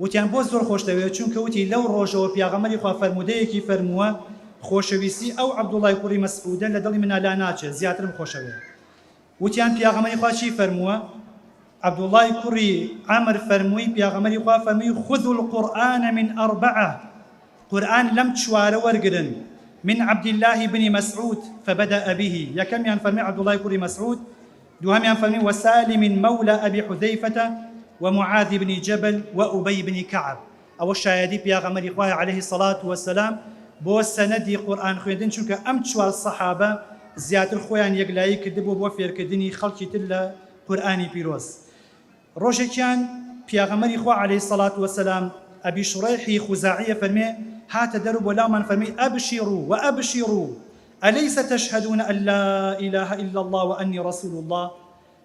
وتیان بۆ زۆر خۆشتەوێ؟ چونکە وتی لەو ڕۆژەوە پیاغەمبەری خوا فەرموودەیەکی فەرمووە خۆشەویستی ئەو عەبدوڵڵای کوڕی مەسعودە لە دڵی منا لاناچێ زیاترم خۆشەوێ. وتیان پیاغەمبەری خوا چی فەرمووە؟ عەبدوڵڵای کوڕی عەمر فەرمووی پیاغەمبەری خوا فەرمووی خذوا القرآن من أربعة قورئان لەم چوارە وەرگرن، من عبد اللە بن مسعود فبدأ به، یەکەمیان فەرمووی عەبدوڵڵای کوڕی مەسعود، دووهەمیان فەرمووی وسالم مولى ابی حذیفە ومعاذ بن جبل وابی بن کعب، ئەوە شایەدی پیاغەمبەری خوایە علیه الصلوة والسلام بۆ سەنەدی قورئان خوێندن، چونکە ئەم چوار سەحابە زیاتر خۆیان یەکلایی کردبوو بۆ فێرکردنی خەڵکی تر لە قورئانی پیرۆز. ڕۆژێکیان پیاغەمبەری خوا علیە الصلوە و السلام ئەبی شریحی خوزاعی ئەفەرمێ هاتە دەر و بۆ لامان فەرمی ابشروا و ابشروا الیس تشهدون ان لا اله الا اللە و انی رسول اللە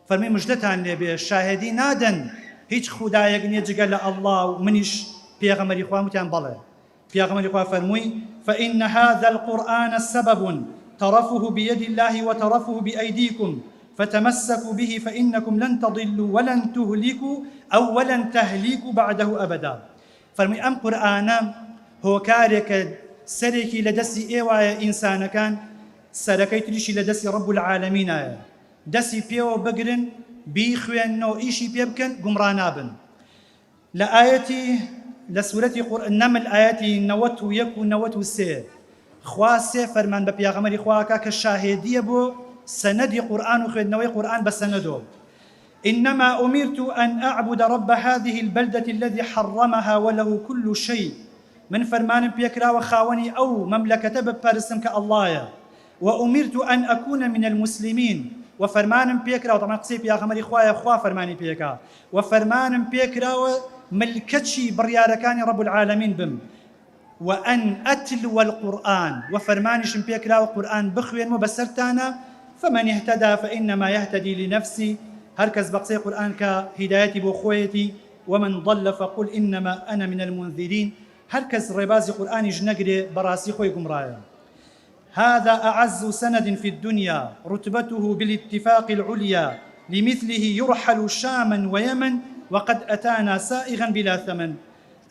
فەرمی مژدەتان لێ بێ شاهێدی نادەن هیچ خودایەک نیە جگە لە اللە و منیش پێغەمبەری خوام وتیان بەڵێ پێغەمبەری خوا فەرمووی، فإن هذا القرآن سبب طرفه بید اللە وطرفه بأیدیکم فتمسکوا به فإنکم لن تضلوا ولن تهلکوا أو ولن تهلکوا بعده أبدا فەرمووی ئەم قورئانە هۆکارێکە سەرێکی لە دەستی ئێوایە ئینسانەکان سەرەکەی تریشی لە دەستی ڕب العالمینایە دەستی پێوە بگرن بیخوێننەوە ئیشی پێ بکەن گومڕا نابن لە ئایەتی لە سورەتی قور نەمل ئایەتی 91 و 93 خوا سێ فەرمان بە پیاغەمەری خوا ئەکا کە شاهێدیە بۆ سەنەدی قورئان و خوێندنەوەی قورئان بە سەنەدۆ انما امرت ان اعبد رب هذه البلدة الذي حرمها وله كل شيء من فەرمانم پێکراوە خاوەنی ئەو مەملەکەتە بپەرستم کە ئەڵڵایە وامرت ان اکون من المسلمین وە فەرمانم پێکراوە تەبعەن قسەی پیاغەمبەری خوایە خوا فەرمانی پێکا وە فەرمانم پێکراوە ملکەچی بڕیارەکانی رب العالمین بم وان اتلو القرآن وە فەرمانیشم پێکراوە قورئان بخوێنمەوە بەسەرتانا فمن اهتدی فانما یهتدی لنفسه هەرکەس بە قسەی قورئان کا هیدایەتی بۆ خۆیەتی ومن ضل فقل انما انا من المنذرین هەرکەس ڕێبازی قورئانیش نەگرێ بەڕاستی خۆی گومڕایە. هذا اعز سند فی الدنیا رتبته بالاتفاق العلیا لمثله یرحل شاما ویمن وقد اتانا سائغا بلا ثمن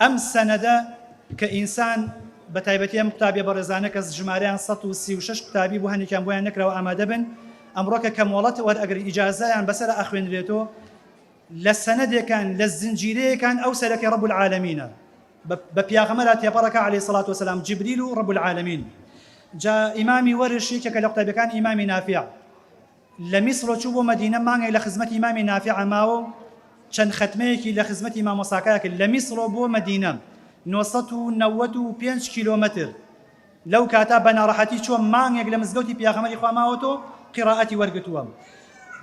ئەم سەنەدە کە ئینسان بە تایبەتی ئەم قوتابیە بەڕێزانە کە ژمارەیان 136 قوتابی بوو هەندێکیان بۆیان نەکراوە ئامادە بن ئەمڕۆکە کە مۆڵەت وەرئەگرن ئیجازەیان بەسەر ئەخوێنرێتەوە لە سەنەدێکان لە زنجیرەیەکان ئەو سەرەکەی ڕەب العالمینە بە پیاغەمبەرا تێپەڕەکا علیە الصلوة والسلام جبریل و رب العالمین جا ئیمامی وەرش یەکێکە لە قوتابیەکانی ئیمامی نافع لە میسرۆ چوو بۆ مەدینە مانگێک لە خزمەتی ئیمامی نافع ماوە و چەند خەتمەیەکی لە خزمەتی مامۆساکە کرد لە میسرۆ بۆ مەدینە 995 کیلۆمەتر لەو کاتە بە ناڕەحەتی چووە مانگێک لە مزگەوتی پیاغەمبەری خوا ماوەتەوە قیڕائەتی وەرگتووە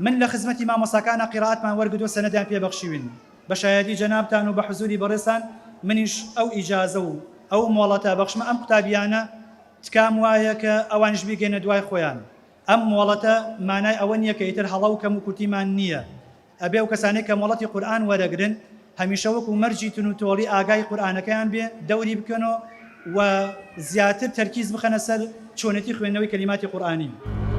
من لە خزمەتی مامۆساکانا قیڕائەتمان وەرگتووە سەنەدیان پێ بەخشیوین بە شایەدی جەنابتان و بە حزوری بەڕێزتان منیش ئەو ئیجازە و ئەو مۆڵەتە بەخشمە ئەم قوتابیانە تکام وایە کە ئەوانیش بیگەنە دوای خۆیان ئەم مۆڵەتە مانای ئەوە نییە کە ئیتر هەڵە و کەم و کورتیمان نییە ئەبێ ئەو کەسانەی کە مۆڵەتی قورئان وەرەگرن هەمیشە وەکو مەرجی تون و تۆڵی ئاگای قورئانەکەیان بێ دەوری بکەنۆ و زیاتر تەرکیز بخەنە سەر چۆنێتی خوێندنەوەی کەلیماتی قورئانی.